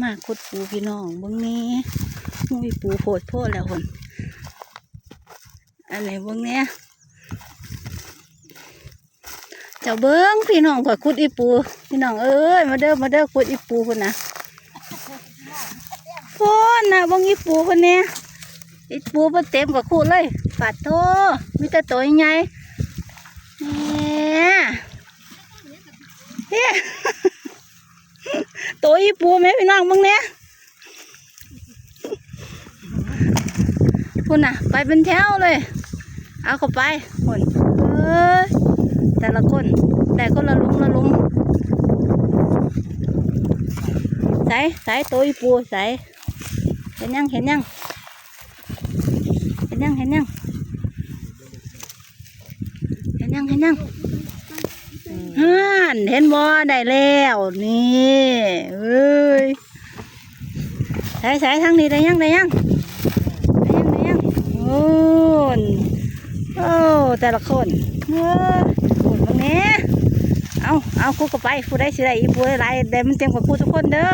ມາຂຸດປູພີ່ນ້ອງເບິ່ງແດ່. ໂອ້ຍ ປູໂພດໂພແລ້ວພຸ້ນ. ອັນນີ້ເບິ່ງແດ່ ເຈົ້າເບິ່ງພີ່ນ້ອງ ຂ້ອຍຂຸດອີ່ປູ ພີ່ນ້ອງເອີຍ. ມາເດີ ມາເດີ ຂຸດອີ່ປູພຸ້ນນະ ພຸ້ນນະ. ເບິ່ງອີ່ປູເພິ່ນແດ່ ອີ່ປູເພິ່ນເຕັມກະຄຸເລີຍ. ປາດໂທ້ ມີແຕ່ໂຕໃຫຍ່ໆ ແໝ ເອີ ໂຕອີ່ປູແໝ ພີ່ນ້ອງເບິ່ງແດ່. ພຸ້ນນະ ໄປເປັນແຖວເລີຍ ເອົາເຂົ້າໄປພຸ້ນ. ເອີຍ ແຕ່ລະຄົນ ໄດ້ຄົນລະຫຼຸມລະຫຼຸມ. ໃສ ໃສ ໂຕອີ່ປູໃສ? ເຫັນຍັງ ເຫັນຍັງ ເຫັນຍັງ ເຫັນຍັງ? ເຫັນຍັງ ເຫັນຍັງ? ຫັ້ນ ເຫັນບໍ່? ໄດ້ແລ້ວ ນີ້ ເອີຍ ໃສ ໃສ ທາງນີ້ໄດ້ຍັງ ໄດ້ຍັງ ໄດ້ຍັງ ໄດ້ຍັງ? ໂອ້ນ ໂອ້ ແຕ່ລະຄົນ ເອີຍ ໂອ້ນ ເບິ່ງແດ່. ເອົາ ເອົາ ຂຸດເຂົ້າໄປ ຜູ້ໃດຊິໄດ້ອີ່ປູຫຼາຍໆ ໄດ້ມັນເຕັມກະຄຸທຸກຄົນເດີ.